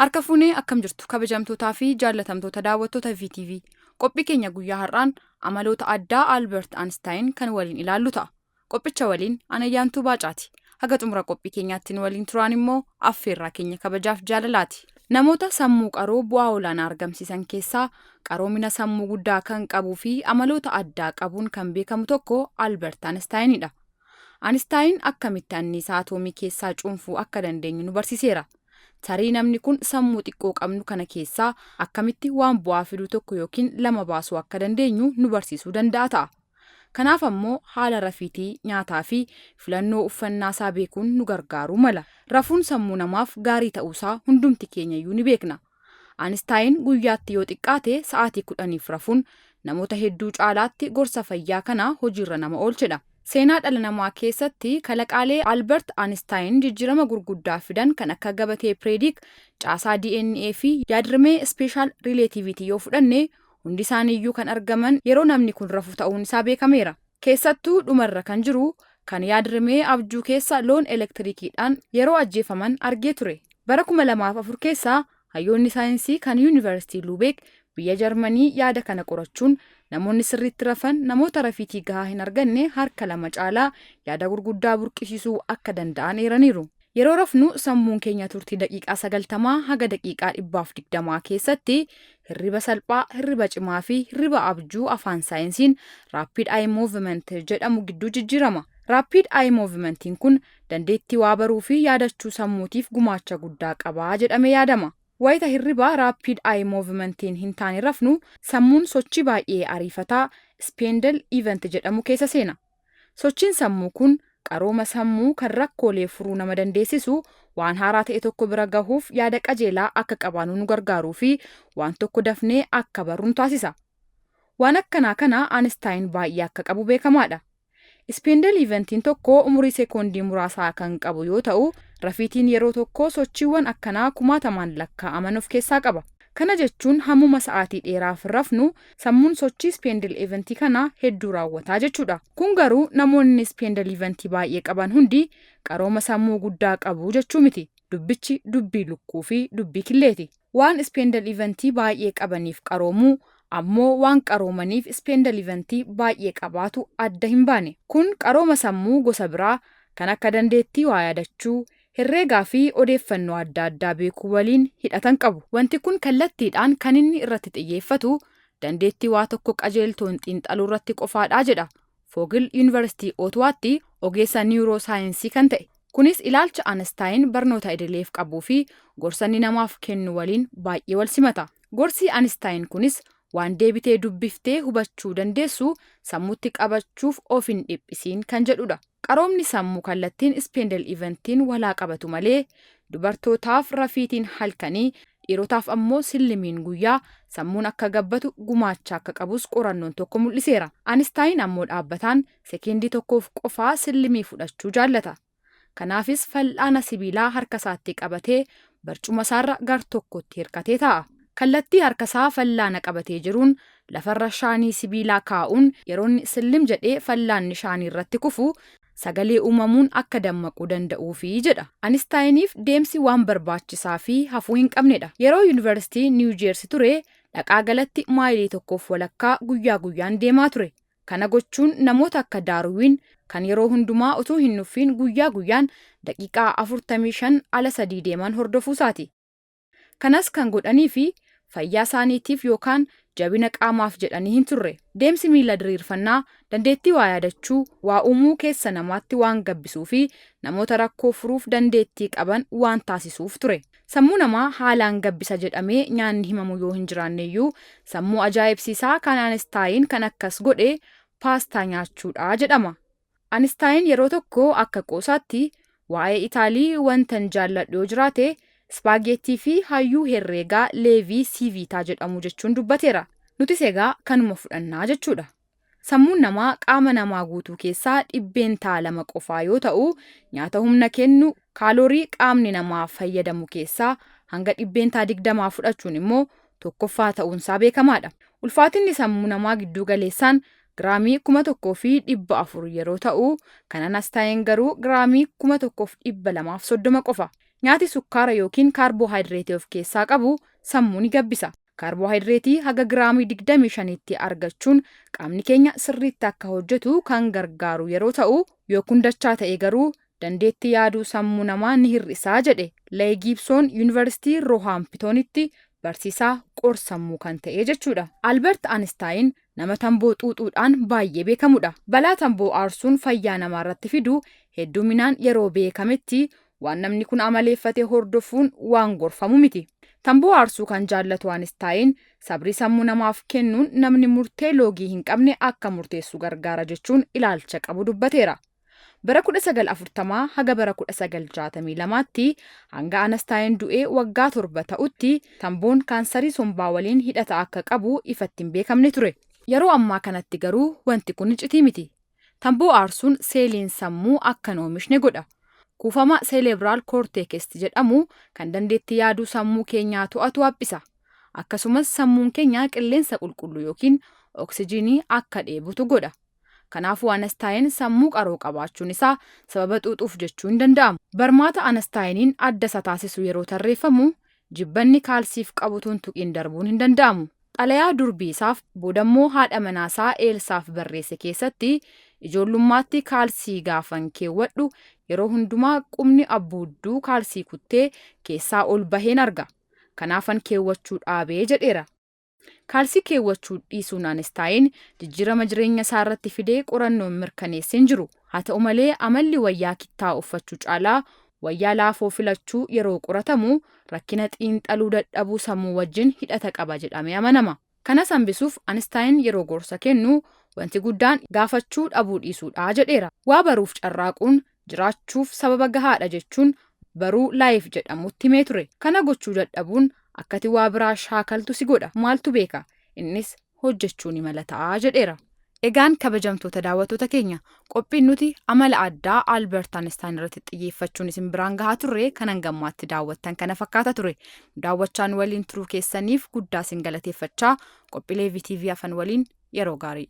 Harka fuunee akkam jirtu kabajamtootaa fi jaallatamtoota daawwattoota VTV. Qophii keenya guyyaa har'aan amaloota addaa Albert Einstein kan waliin ilaallu ta'a. Qophicha waliin Anayyaantuu Baacaati. Haga xumura qophii keenyaatti nu waliin turaan immoo affeerraa keenya kabajaaf jaalalaati. Namoota sammuu qaroo bu'aa olaanaa argamsiisan keessaa qaroomina sammuu guddaa kan qabuu fi amaloota addaa qabuun kan beekamu tokko Albert Einsteinidha. Einstein akkamitti anniisaa atoomii keessaa cuunfuu akka dandeenyu nu barsiiseera. Tarii namni kun sammuu xiqqoo qabnu kana keessaa akkamitti waan bu'aa fiduu tokko yookiin lama baasuu akka dandeenyu nu barsiisuu danda'a ta'a. Kanaaf ammoo haala rafiitii, nyaataa fi filannoo uffannaa isaa beekuun nu gargaaruu mala. Rafuun sammuu namaaf gaarii ta'uusaa hundumti keenya iyyuu ni beekna. Einstein guyyaatti yoo xiqqaate sa'aatii 10f rafuun namoota hedduu caalaatti gorsa fayyaa kana hojiirra nama oolchedha. Seenaa dhala namaa keessatti kalaqaalee Albert Einstein jijjiirama gurguddaa fidan kan akka gabatee pireedik, caasaa DNA fi yaadrimee special relativity yoo fudhanne, hundi isaaniiyyuu kan argaman yeroo namni kun rafu ta'uun isaa beekameera. Keessattuu dhumarra kan jiru kan yaadrimee abjuu keessa loon elektirikiidhaan yeroo ajjeefaman argee ture. Bara 2004 keessa hayyoonni saayinsii kan Yuunivarsiitii Luubeek biyya Jarmanii yaada kana qorachuun, namoonni sirriitti rafan namoota rafiitii gahaa hin arganne harka lama caalaa yaada gurguddaa burqisiisuu akka danda'an eeraniiru. Yeroo rafnu sammuun keenya turtii daqiiqaa 90 haga daqiiqaa 120 keessatti hirriba salphaa, hirriba cimaa fi hirriba abjuu afaan saayinsiin rapid eye movement jedhamu gidduu jijjiirama. Rapid eye movementiin kun dandeettii waa baruu fi yaadachuu sammuutiif gumaacha guddaa qabaa jedhamee yaadama. Wayita hirriba rapid eye movementiin hin taane rafnu, sammuun sochii baay'ee ariifataa spindle event jedhamu keessa seena. Sochiin sammuu kun qarooma sammuu kan rakkoolee furuu nama dandeessisu, waan haaraa ta'e tokko bira gahuuf yaada qajeelaa akka qabaannu nu gargaaruu fi waan tokko dafnee akka barru nu taasisa. Waan akkanaa kana Einstein baay'ee akka qabu beekamaadha. Spindle eventiin tokko umurii sekoondii muraasaa kan qabu yoo ta'u, rafiitiin yeroo tokko sochiiwwan akkanaa kumaatamaan lakkaa'aman of keessaa qaba. Kana jechuun hammuma sa'aatii dheeraaf rafnu sammuun sochii spindle eventii kana hedduu raawwataa jechuudha. Kun garuu namoonni spindle eventii baay'ee qaban hundi qarooma sammuu guddaa qabu jechuu miti. Dubbichi dubbii lukkuu fi dubbii killeeti. Waan spindle eventii baay'ee qabaniif qaroomuu ammoo waan qaroomaniif spindle eventii baay'ee qabaatu adda hin baane. Kun qarooma sammuu gosa biraa kan akka dandeettii waa yaadachuu, herreegaa fi odeeffannoo adda addaa beekuu waliin hidhatan qabu. Wanti kun kallattiidhaan kan inni irratti xiyyeeffatu dandeettii waa tokko qajeeltoon xiinxaluu irratti qofaadha jedha Foogil, Yuunivarsiitii Ootuwaatti ogeessa niwuroo saayinsii kan ta'e. Kunis ilaalcha Einstein barnoota idileef qabuu fi gorsa inni namaaf kennu waliin baay'ee wal simata. Gorsi Einstein kunis waan deebitee dubbiftee hubachuu dandeessu sammuutti qabachuuf of hin dhiphisiin kan jedhudha. Qaroomni sammuu kallattiin spindle eventiin walaa qabatu malee, dubartootaaf rafiitiin halkanii, dhiirotaaf ammoo sillimiin guyyaa sammuun akka gabbatu gumaacha akka qabus qorannoon tokko mul'iseera. Einstein ammoo dhaabbataan sekeendii tokkoof qofaa sillimii fudhachuu jaallata. Kanaafis fal'aana sibiilaa harka isaatti qabatee barcuma isaarra gar tokkotti hirkatee taa'a. Kallattii harkasaa fal'aana qabatee jiruun lafarra shaanii sibiilaa kaa'uun, yeroo inni sillim jedhee fal'aanni shaanii irratti kufu sagalee uumamuun akka dammaquu danda'uufi jedha. Einsteiniif deemsi waan barbaachisaa fi hafuu hin qabnedha. Yeroo Yuunivarsiitii Niiw Jeersi ture dhaqaa galatti maayilii 1.5 guyyaa guyyaan deemaa ture. Kana gochuun namoota akka Daarwiin kan yeroo hundumaa utuu hin nuffiin guyyaa guyyaan daqiiqaa 45 ala sadii deeman hordofuusaati. Kanas kan godhanii fi fayyaa isaaniitiif yookaan jabina qaamaaf jedhanii hin turre. Deemsi miila diriirfannaa dandeettii waa yaadachuu, waa uumuu keessa namaatti waan gabbisuu fi namoota rakkoo furuuf dandeettii qaban waan taasisuuf ture. Sammuu namaa haalaan gabbisa jedhamee nyaanni himamu yoo hin jiraanneyyuu, sammuu ajaa'ibsiisaa kan Einstein kan akkas godhe paastaa nyaachuudha jedhama. Einstein yeroo tokko akka qoosaatti, "Waa'ee Itaalii wantan jaalladhu yoo jiraate ispaageettii fi hayyuu herreegaa Leevii Siiviitaa jedhamu" jechuun dubbateera. Nutis egaa kanuma fudhannaa jechuudha. Sammuun namaa qaama namaa guutuu keessaa 2% qofaa yoo ta'u, nyaata humna kennu kaaloorii qaamni namaa fayyadamu keessaa hanga 20% fudhachuun immoo tokkoffaa ta'uunsaa beekamaadha. Ulfaatinni sammuu namaa gidduu galeessaan giraamii 1400 yeroo ta'u, kan Einstein garuu giraamii 1230 qofa. Nyaati sukkaara yookiin kaarboohayidireetii of keessaa qabu sammuu ni gabbisa. Kaarboohayidireetii haga giraamii 25tti argachuun qaamni keenya sirriitti akka hojjetu kan gargaaru yeroo ta'u, yoo kun dachaa ta'e garuu dandeettii yaaduu sammuu namaa ni hir'isaa jedhe Leey Giibsoon Yuunivarsiitii Roohampitoonitti barsiisaa qor-sammuu kan ta'e jechuudha. Albert Anistaayin nama tamboo xuuxuudhaan baay'ee beekamudha. Balaa tamboo aarsuun fayyaa namaarratti fidu hedduminaan yeroo beekametti waan namni kun amaleeffate hordofuun waan gorfamu miti. Tamboo aarsuu kan jaallatu Anistaayin sabrii sammuu namaaf kennuun namni murtee loogii hin qabne akka murteessu gargaara jechuun ilaalcha qabu dubbateera. Bara 1940 haga bara 1962tti hanga Anastaayin du'ee waggaa 7 ta'utti tamboon kaansarii sombaa waliin hidhata akka qabu ifatti hin beekamne ture. Yeroo ammaa kanatti garuu wanti kun iccitii miti. Tamboo aarsuun seeliin sammuu akka hin oomishne godha. Kuufama seelebraal koorteekest jedhamu kan dandeettii yaaduu sammuu keenyaa to'atu haphisa. Akkasumas sammuun keenya qilleensa qulqulluu yookiin oksijiinii akka dheebutu godha. Kanaafuu Anastaayin sammuu qaroo qabaachuun isaa sababa xuuxuuf jechuu hin danda'amu. Barmaata Anastaayiniin adda isa taasisu yeroo tarreeffamu jibbanni kaalsiif qabutuun tuqiin darbuun hin danda'amu. Xalayaa durbii isaaf boodammoo haadha manaasaa Eelsaaf barreesse keessatti ijoollummaatti kaalsii gaafan keewwadhu yeroo hundumaa qubni abbuudduu kaalsii kuttee keessaa ol baheen arga. Kanaafan keewwachuu dhaabee jedheera. Kaalsii keewwachuu dhiisuun Anistaayin jijjiirama jireenya isaa irratti fidee qorannoon mirkaneessee hin jiru. Haa ta'u malee amalli wayyaa kittaa uffachuu caalaa wayyaa laafoo filachuu yeroo qoratamu rakkina xiinxaluu dadhabuu sammuu wajjin hidhata qaba jedhamee amanama. Kanas hambisuuf Anistaayin yeroo gorsa kennu wanti guddaan gaafachuu dhabuu dhiisuudha jedheera. Waa baruuf carraaquun jiraachuuf sababa gahaadha jechuun baruu Laayif jedhamutti himee ture. Kana gochuu dadhabuun akkati waa biraa shaakaltu si godha. Maaltu beeka? Innis hojjechuu ni mala ta'a jedheera. Egaan kabajamtoota daawwattoota keenya qophiin nuti amala addaa Albert Einstein irratti xiyyeeffachuun isin biraan gahaa turre kan hangammaatti daawwattan kana fakkaata ture. Daawwachaan waliin turuu keessaniif guddaa isin galateeffachaa qophiilee VTV hafan waliin yeroo gaarii.